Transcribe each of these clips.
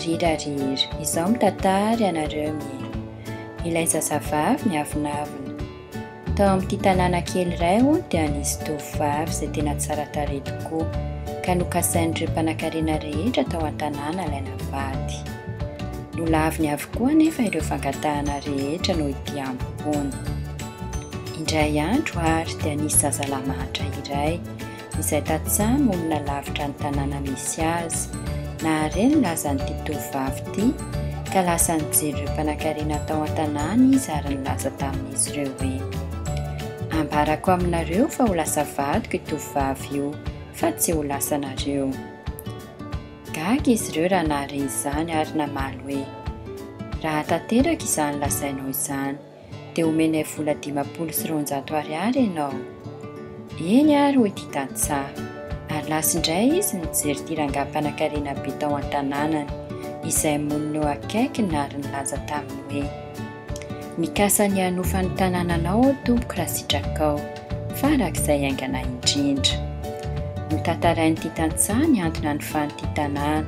Arira arira, izao mitantara ianareo ny ilay zazavavy niavonavona. Tao amin'ity tanàna kely iray hono dia nisy tovovavy izay tena tsara tarehy tokoa ka nokasain'ireo mpanankarena rehetra tao an-tanàna alaina vady. Nolaviny avokoa anefa ireo fangatahana rehetra noho ity amim-pony. Indray andro ary dia nisy zazalahy mahantra iray izay tantsaha monina lavitra ny tanàna misy azy, nahare ny lazan'ity tovovavy ity ka lasa nijery ireo mpanankarena tao an-tanàna izy ary nilaza tamin'izy ireo hoe, Ambarako aminareo fa ho lasa vadiko io tovovavy io fa tsy ho lasanareo. Gaga izy ireo raha nahare izany ary namaly hoe, Raha tanteraka izany lazainao izany, dia omenay vola 250 ariary ianao. Eny ary, hoy ity tantsaha. Ary lasa indray izy nijery ity rangahy mpanankarena be tao an-tanànany, izay monina eo akaikiny ary nilaza taminy hoe, Mikasa ny hanofa ny tanànanao aho tompoko raha sitrakao, farak'izay haingana indrindra. Notantarain'ity tantsaha ny antony hanofany ity tanàna,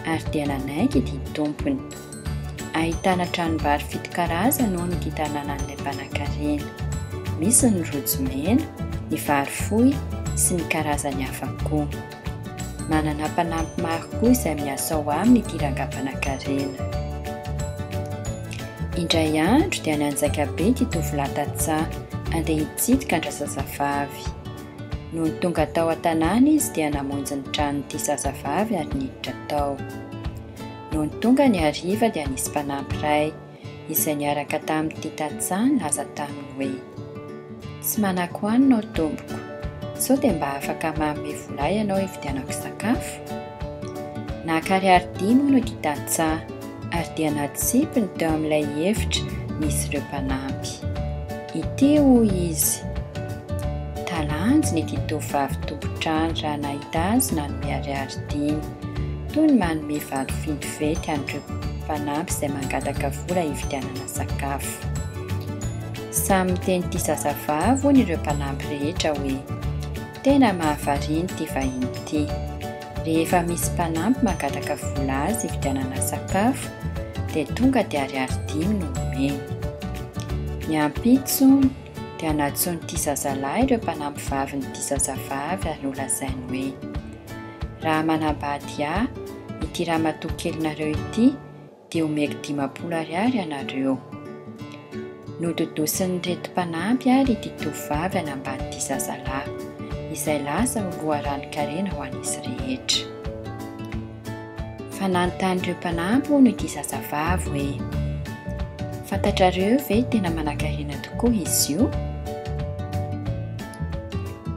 ary dia nanaiky ity tompony. Ahitana tranombary fito karazany hono ity tanànan'ilay mpanankarena. Misy ny rojo mena, ny vary fohy sy ny karazany hafa koa. Manana mpanampy maro koa izay miasa ao aminy ity rangahy mpanankarena. Indray andro dia nianjaika be ity tovolahy tantsaha handeha hitsidika an-drazazavavy. Nony tonga tao an-tanàna izy dia namonjy ny tranon'ity zazavavy ary niditra tao. Nony tonga ny hariva dia nisy mpanampy iray izay niaraka tamin'ity tantsaha nilaza taminy hoe, Tsy manan-kohanina aho tompoko, sao dia mba afaka manome vola ahy ianao hividianako sakafo? Naka ariary dimy hono ity tantsaha ary dia natsipiny teo amin'ilay efitra nisy ireo mpanampy. Ity hoy izy. Talanjona ity tovovavy tompon-trano raha nahita azy nanome ariary dimy. Toy ny manome vary fintivety an'ireo mpanampy izay mangataka vola hividianana sakafo. Samy miteny ity zazavavy hono ireo mpanampy rehetra hoe, Tena mahavariana ity vahiny ity. Rehefa misy mpanampy mangataka vola azy hividianana sakafo dia tonga dia ariary dimy no omeny. Ny ampitso hono dia nantsoin'ity zazalahy ireo mpanampy vavin'ity zazavavy ary nolazainy hoe, Raha manambady ahy ity ramatoa kelinareo ity dia omeko 50 ariary ianareo. Nododosin'ireto mpanampy ary ity tovovavy hanambady ity zazalahy, izay lasa ho loharanon-karena ho an'izy rehetra. Fa nanontany ireo mpanampy hono ity zazavavy hoe, Fantatrareo ve tena manankarena tokoa izy io?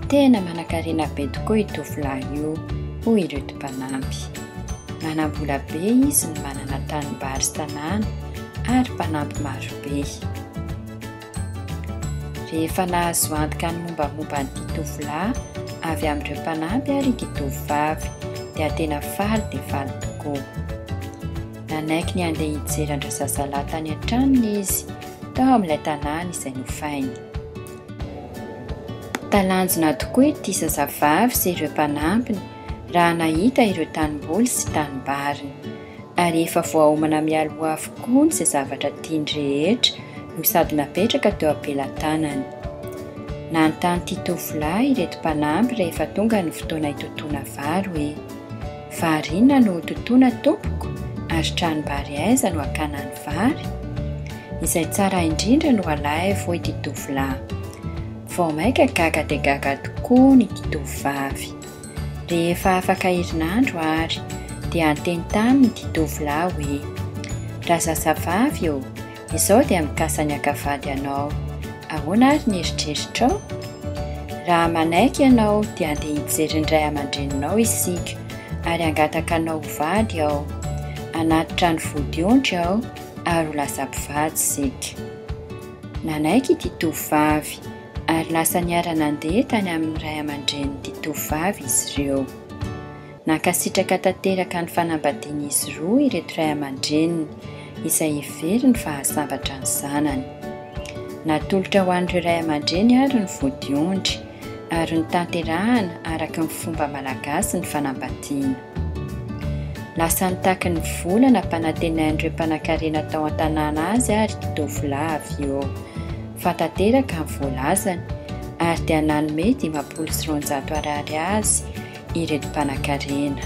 Tena manankarena be tokoa io tovolahy io, hoy ireto mpanampy. Manam-bola be izy no manana tanimbary sy tanàna ary mpanampy marobe. Rehefa nahazo antoka ny mombamomba an'ity tovolahy avy amin'ireo mpanampy ary ity tovovavy dia tena faly dia faly tokoa. Nanaiky ny handeha hijery an-drazazalahy tany an-tranony izy, tao amin'ilay tanàna izay nofainy. Talanjona tokoa ity zazavavy sy ireo mpanampiny raha nahita ireo tanimboly sy tanimbariny. Ary efa voaomana mialoha avokoa ny izay zavatra tiany rehetra no sady napetraka teo am-pelatanany. Nanontany ity tovolahy ireto mpanampy rehefa tonga ny fotoana hitotoana vary hoe, Vary inona no hototoana tompoko ary tranom-bary aiza no hakana ny vary? Izay tsara indrindra no alaivo hoy ity tovolahy. Vao mainka gaga dia gaga tokoa ny ity tovovavy. Rehefa afaka herinandro ary dia niteny taminy ity tovolahy hoe, Razazavavy ô, izao dia mikasa ny haka vady anao, ahoana ary ny eritreritrao? Raha manaiky ianao dia andeha hijery ny ray aman-dreninao isika ary hangataka anao ho vady aho. Hanatitra ny vodiondry aho ary ho lasa mpivady isika. Nanaiky ity tovovavy ary lasa niara-nandeha tany amin'ny ray aman-drenin'ity tovovavy izy ireo. Nankasitraka tanteraka ny fanambadian'izy roa ireto ray aman-dreniny, izay heveriny fa hahasambatra ny zanany. Natolotra ho an'ireo ray aman-dreny àry ny vodiondry, ary notanterahana araka ny fomba malagasy ny fanambadiana. Lasa nitaky ny vola nampanantenain'ireo mpanankarena tao an-tanàna azy ary ity tovolahy avy eo. Fa tanteraka ny voalazany ary dia nanome 250 ariary azy ireto mpanankarena.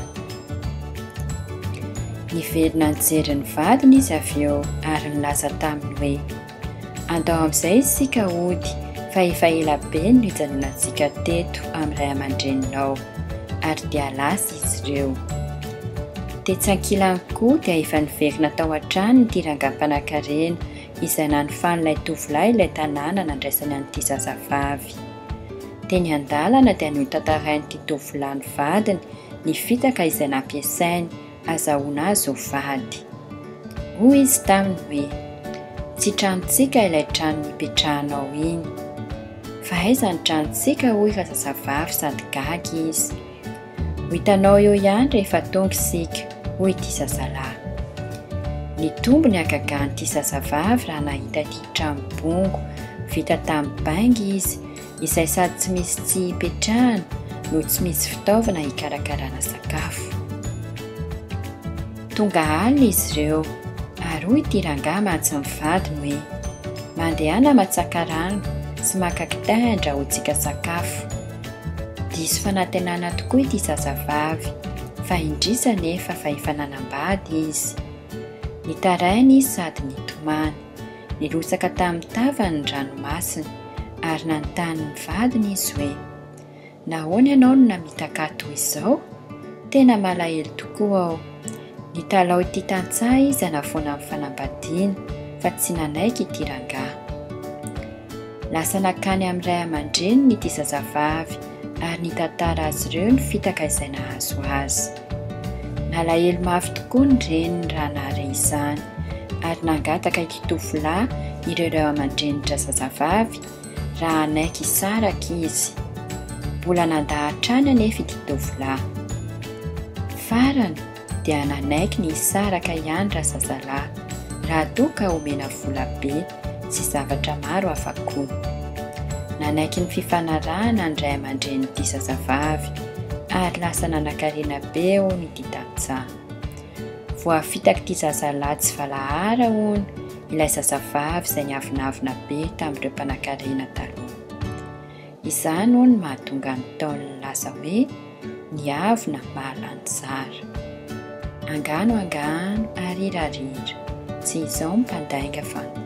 Niverina nijery ny vadiny izy avy eo ary nilaza taminy hoe, Andao amin'izay isika hody fa efa ela be no nijanonantsika teto amin'ny ray aman-dreninao. Ary dia lasa izy ireo. Tetsy ankilany koa dia efa niverina tao an-tranony ity rangahy mpanankarena izay nanofan'ilay tovolahy ilay tanàna nandraisany an'ity zazavavy. Teny an-dalana dia notantarain'ity tovolahy ny vadiny ny fitaka izay nampiasainy azahoana azy ho vady. Hoy izy taminy hoe, Tsy tranontsika ilay trano nipetrahanao iny. Fa aiza ny tranontsika hoy razazavavy sady gaga izy. Ho hitanao eo ihany rehefa tonga isika hoy ity zazalahy. Nitombo ny hagagan'ity zazavavy raha nahita ity trano bongo vita tamin'ny bainga izy izay sady tsy misy tsihy hipetrahana no tsy misy fitaovana hikarakarana sakafo. Tonga alina izy ireo ary hoy ity rangahy mantsy ny vadiny hoe, Mandehana matsaka rano sy maka kitay handrahoantsika sakafo. Diso fanantenana tokoa ity zazavavy fa indrisy anefa fa efa nanambady izy. Nitaraina izy sady nitomany. Nirotsaka tamin'ny tavany ny ranomasiny ary nanontany ny vadiny izy hoe, Nahoana ianao no namitaka ahy toy izao? Tena malahelo tokoa aho. Nitalaho ity tantsaha izy hanafoana ny fanambadiana, fa tsy nanaiky ity rangahy. Lasa nankany amin'ny ray aman-dreniny ity zazavavy ary nitantara azy ireo ny fitaka izay nahazo azy. Nalahelo mafy tokoa ny reniny raha nahare izany ary nangataka ity tovolahy ireo ray aman-drenin-drazazavavy raha hanaiky hisaraka izy. Mbola nandà hatrany anefa ity tovolahy. Farany dia nanaiky ny hisaraka ihany razazalahy raha toa ka omena vola be sy zavatra maro hafa koa. Nanaiky ny fifanarahana ny ray aman-drenin'ity zazavavy ary lasa nanankarena be hono ity tantsaha. Voafitak'ity zazalahy tsy valahara hono ilay zazavavy izay niavonavona be tamin'ireo mpanankarena taloha. Izany hono no mahatonga ny Ntaolo nilaza hoe ny avona mahalany zara. Angano angano, arira arira, tsy izao ny mpandainga fa ny.